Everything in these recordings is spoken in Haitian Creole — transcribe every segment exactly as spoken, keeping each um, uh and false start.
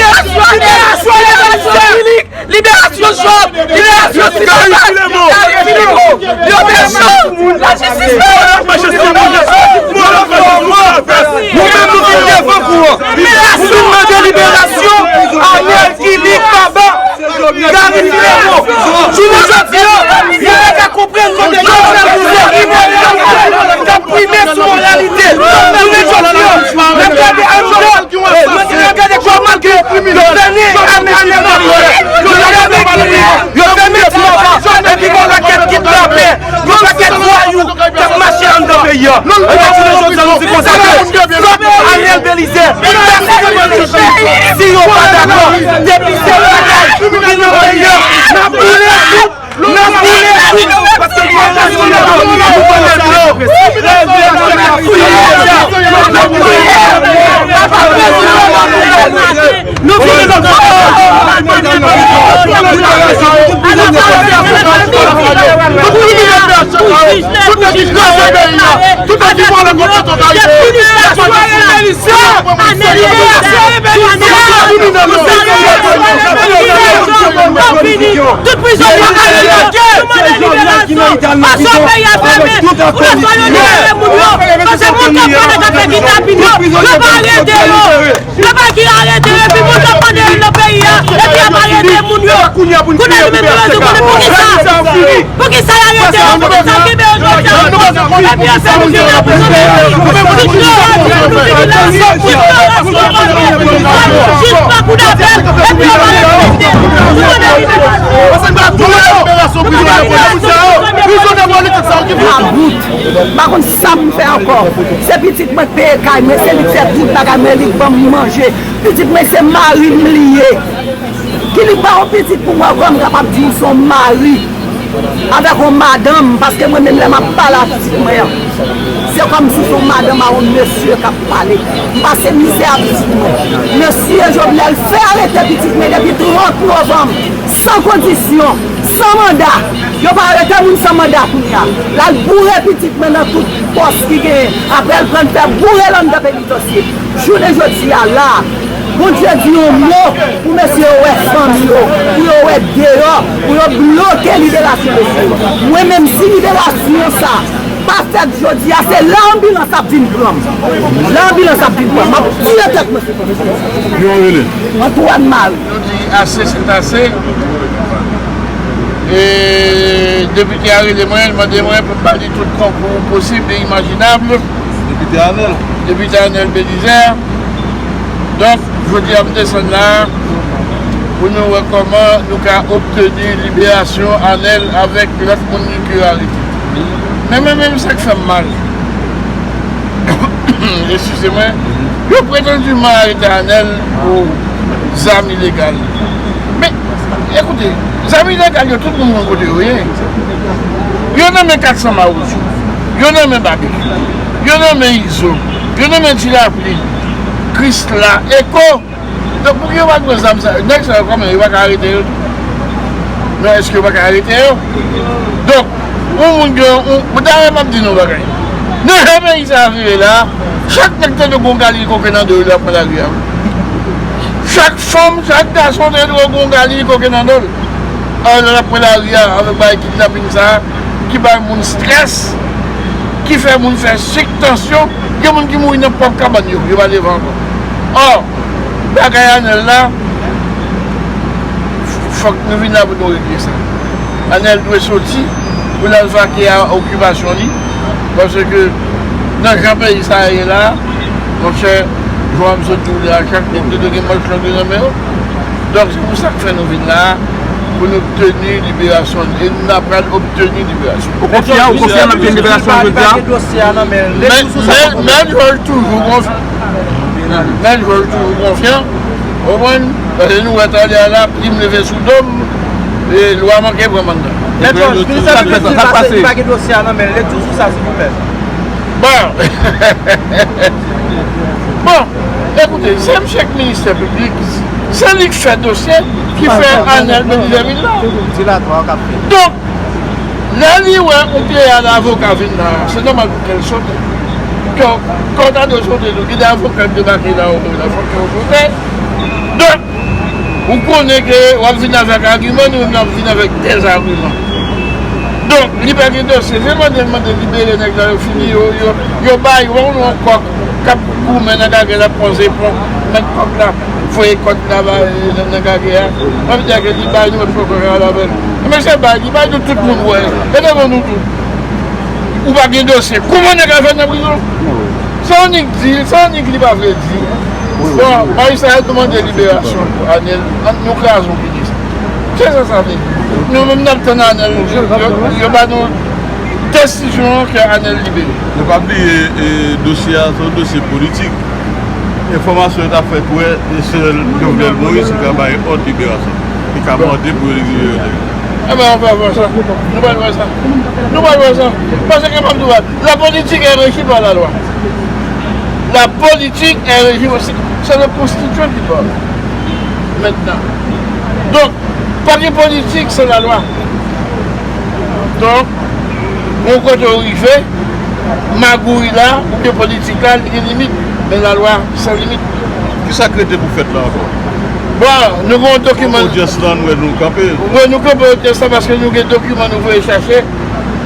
Liberasyon Anèl, liberasyon Milik, liberasyon Job, liberasyon Silvana, Gary Philemo. Yo bezwen lajistis. Nou menm nou vin devan kou an. Nou vin mande liberasyon Anèl, Kilik, Baba, Gary Philemo. Jounen jodi a, nou pa ka konprann kote Jovenel Moïse k ap prime sou moralite. Jounen jodi a, n ap gade anndan, n ap gade kòman ke yo fèmen Anèl Belizaire, yo fèmen Ti Baba, epi gon pakèt kidnapè, gon pakèt vwayou k ap mache anndan peyi a. Ebyen, jounen jodi a, nou di konsa ke fòk Anèl Belizaire, pèsonèlman, si yo pa dakò, depi se bagay ki nan peyi a, n ap boule tout, n ap boule tout, paske nou pa ka sou nou, nou pa ka sou nou. Nou vini konsa. Tout nèg ki kraze peyi a, tout nèg ki vòlè konpetan Ayiti, tout prizonye Ayiti, nou mande liberasyon. Fason peyi a fèmen, pou yo libere moun yo. Paske moun k ap pale k ap fè kidnapin yo, yo pa arete yo. Yo pa ki arete yo, epi moun k ap mande yo nan peyi a, epi y ap arete moun yo. Kounye a nou menm nou bezwen konnen poukisa. Poukisa y arete yo, poukisa yo kenbe yo jodi a, epi yo fè moun yo nan prizon. Tout yo, tout yo, jis pa kou dapèl, epi yo pa arete. Nou mande liberasyon. Prizonye politik sa yo, prizonye politik sa yo ki vin. Mabout. M pa konn sa pou m fè ankò. Se pitit mwen k peye kay mwen, se li k fè tout bagay mwen, li k ban m manje. Pitit mwen se mari m li ye. Ki li pa yon pitit pou mwen ankò, m kapab di w se yon mari. Avèk yon madanm, paske mwen menm lè m ap pale a pitit mwen an, se kòmsi se yon madanm a yon mesye k ap pale. M pase mizè a pitit mwen. Mesye Jovenel fè arete pitit mwen depi trant novanm, san kondisyon, san manda. Yo pa arete moun san manda kounye a. L al boure pitit mwen nan tout pòs ki genyen. Apre l pran l fè boure l anndan penitansye. Jounen jodi a la, Bondye di yon mo pou mesye yo wè fanmi yo, pou yo wè deyò, pou yo bloke liberasyon mesye yo. Mwen menm, si liberasyon sa pa fèt jodi a, se la anbilans ap vin pran m. La anbilans ap vin pran m. M ap tire tèt mwen sou fanmi. Yo rele. Antoine Marie. Nou di ase se ase. E depite a rele mwen, l mande mwen pou m ba li tout konkou posib e imajinab. Depite Anel. Depite Anel Belizaire. Donk, jodi a m desann la pou nou wè kòman nou ka obteni liberasyon Anel avèk lòt moun ki yo arete. Men mwen menm, sa k fè m mal, eskize mwen, yo pretandiman arete Anel pou zam ilegal. Men, ekoute, zam ilegal yo, tout moun konn kote yo ye. Yo nan men kat san Mawozo, yo nan men Babekyou, yo nan men Izo, yo nan men Ti Lapli, Krisla, Eko. Donk, pouki yo pa t pran zam sa yo? Nèg sa yo, kòman yo pa ka arete yo tou? Men èske yo pa ka arete yo? Donk, yon moun gen yon, mwen ta renmen m ap di nou yon bagay. Nan jan peyi sa a vire la, chak nèg tande gon galil koke nan do l, l ap pran lari a. Chak fanm, chak gason tande gon galil koke nan do l. Alò, l ap pran lari a avèk bagay kidnaping sa a, ki bay moun estrès, ki fè moun fè sik, tansyon, gen moun ki mouri nan pwòp kabann yo, yo pa leve ankò. Ò, bagay Anèl la, fòk nou vin la pou nou regle sa. Anèl dwe soti pou l al vake a okipasyon li, paske nan jan peyi sa a ye la, monchè, jan m sot di w la, chak nèg te dwe gen manch long nan men yo. Donk, se pou sa k fè nou vin la a, pou nou obteni liberasyon li. E nou pral obteni liberasyon li. Ou konfyan, ou konfyan n ap jwenn liberasyon jodi a? Men, men, men Jòj toujou konfyan. Men Jòj toujou konfyan. Ou konprann? Paske nou wè talè a la, plim leve sou do m, e lwa manke pran m anndan. Mèt Jòj, ministè piblik di l pa gen dosye a nan men l. Lekti sou sa, silvouplè. Bon. Bon, ekoute, se misye k ministè piblik, se li k fè dosye ki fè Anèl Belizaire vin la. Donk, lè li wè yon peyal avoka vin la, se nòmal pou ke l sote. Donk, kòd la dwe sote tou. Gen de avoka k debake la, ou la, fòk yo sote. Donk, ou konnen ke w ap vin avèk agiman, nou menm n ap vin avèk dèzagiman. Donk, li pa gen dosye. Se mande l mande libere nèg la, yo fini, yo, yo, yo bay, ou wè yon kòk k ap goumen nan gagè, l ap pran zepon, mèt kòk la, voye kòk la ba, nan, nan gagè a. Sa vle di ke li bay nou menm pwokirè a l avè l. Mesye bay, li bay nou tout moun wè. E devan nou tout. Ou pa gen dosye. Kòman nèg la fè nan prizon? Se annik di, se annik li pa vle di. Bon, majistra a demande liberasyon Anèl, ann nou kraze yon peyi. Se sa sa vle di. Nou menm n ap tann Anèl, yo, yo ba nou desizyon an ke Anèl libere. Nou pa bliye, e, dosye a, se yon dosye politik. Enfòmasyon yo ta fè kwè, e, se Jovenel Moïse ki ka bay òd liberasyon. Li ka mande pou yo libere nèg yo. Enben, ann fè, fè sa. Nou pral fè sa. Nou pral fè sa. Paske m ap di w, la politique est régie par la loi. La politique est régie, c'est, c'est le constituant qui parle. Maintenant. Donk, pa gen politik san lalwa. Donk, yon kote w rive, magouy la, oubyen politik la, li gen limit, men lalwa san limit. Kisa k rete pou fèt la ankò? Bon, nou gen yon dokiman. Odyans lan, nou wè nou kanpe. Wi, nou kanpe odyans lan paske nou gen dokiman nou voye chache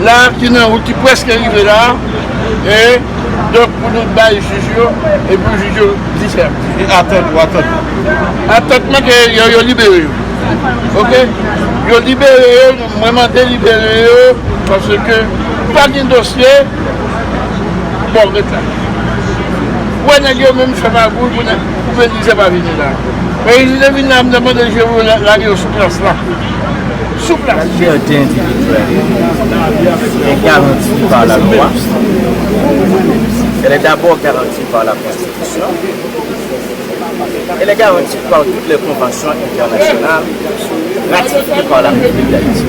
la, ki nan wout, ki prèske rive la. E donk, pou nou bay jij yo, e pou jij yo di sa. E atant, ou atant? Atant mwen ke yo, yo libere yo. Oke? Yo libere yo, mwen mande libere yo, paske pa gen dosye. Bon, ret la. Ou wè nèg yo menm fè magouy pou nèg, pou Belize pa vini la. Belize vin la, m te mande jij yo pou lage yo sou plas la. Sou plas. La liberté individuelle est garantie par la loi. Elle est d'abord garantie par la Constitution. Elle est garantie par toutes les conventions internationales ratifiées par la République d'Haïti.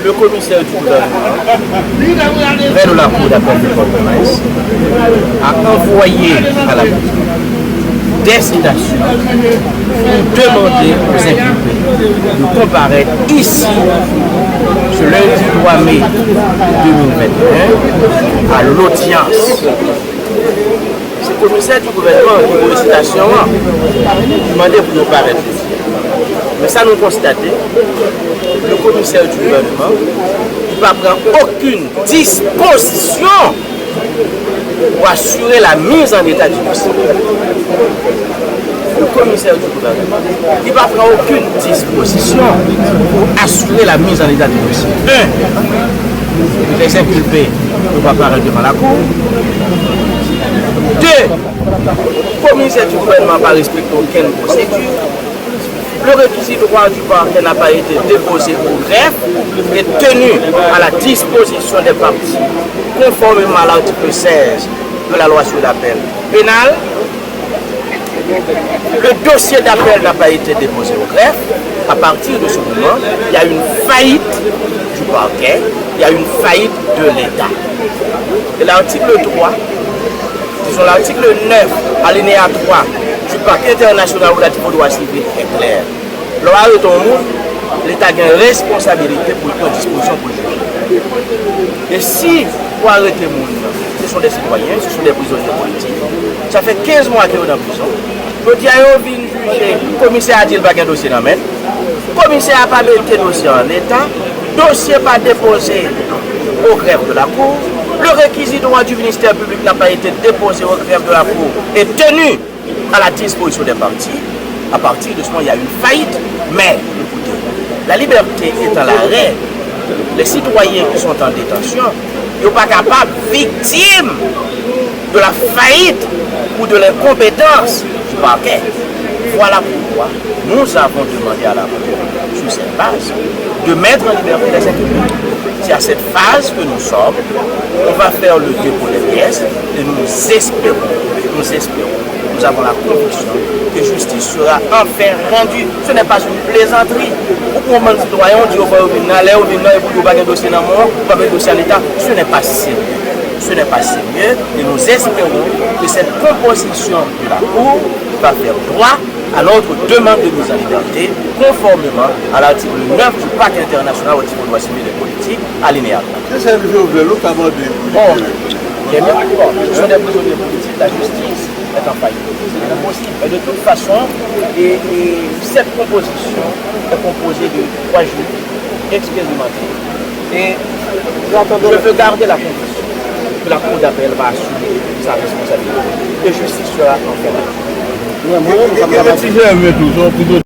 Le commissaire du gouvernement vers la cour d'appel de Port-au-Prince a envoyé à la cour des citations pour demander aux inculpés de comparaître ici ce lundi trois mai deux mille vingt et un à l'audience. Se komisè di gouvènman ki voye sitasyon an, ki mande pou nou parèt jodi a. Men sa nou konstate, le commissaire du gouvernement, li pa pran okenn dispozisyon pou asire la mise en état du dossier. Le commissaire du gouvernement, li pa pran okenn dispozisyon pou asire la mise en état du dossier. Un, les inculpés yo pa parèt devan lakou. De, komisè di gouvènman pa respekte okenn pwosedi. Le réquisitoire du parquet n'a pas été déposé au greffe et tenu à la disposition des parties, conformément à l'article seize de la loi sur l'appel pénal. Le dossier d'appel n'a pas été déposé au greffe. À partir de ce moment, il y a une faillite du parquet, il y a une faillite de l'État. Et l'article trois, disons l'article neuf, alinéa trois du pacte international relatif aux droits civils est clair. Lè w arete yon moun, Leta gen responsabilite pou l pran dispozisyon pou l jije. E si pou arete moun nan, ce sont des citoyens, ce sont des prisonniers politiques, sa fè kenz mwa ke yo nan prizon. Jodi a yo vin jije, komisè a di l pa gen dosye nan men l. Komisè a pa mete dosye an eta, dosye pa depoze au greffe de la cour, le réquisitoire du ministère public n'a pas été déposé au greffe de la cour et tenu à la disposition des parties. À partir de ce moment, il y a une faillite. Mais, écoutez, la liberté étant la règle, les citoyens qui sont en détention, yo pa kapab viktim de la faillite ou de l'incompétence du parquet. Voilà pourquoi nous avons demandé à la Cour, sur cette base, de mettre en liberté les inculpés. C'est à cette phase que nous sommes. On va faire le dépôt des pièces et nous espérons, nous espérons, nous avons la conviction que justice sera enfin rendue. Ce n'est pas une plaisanterie. Ou pran yon bann sitwayen, ou di yo fò yo vin nan, lè yo vin nan, epi yo pa gen dosye nan men w, ou pa gen dosye an eta. Ce n'est pas sérieux. Ce n'est pas sérieux. Et nous espérons que cette composition de la Cour va faire droit à notre demande de mise en liberté, conformément à l'article neuf du Pacte international relatif aux droits civils et politiques, alinéa trois. Se sèl Jovenel ou ka mande pou li. Bon, bien, bien, bon, ce sont des prisonniers politiques, la justice est en faillite. C'est impossible. Mais de toute façon, et, et cette composition est composée de trois juges expérimentés. Et je veux garder la conviction que la Cour d'appel va assumer sa responsabilité. Et justice sera enfin rendue. Gen ti Jèmen tou, se yon prizonye.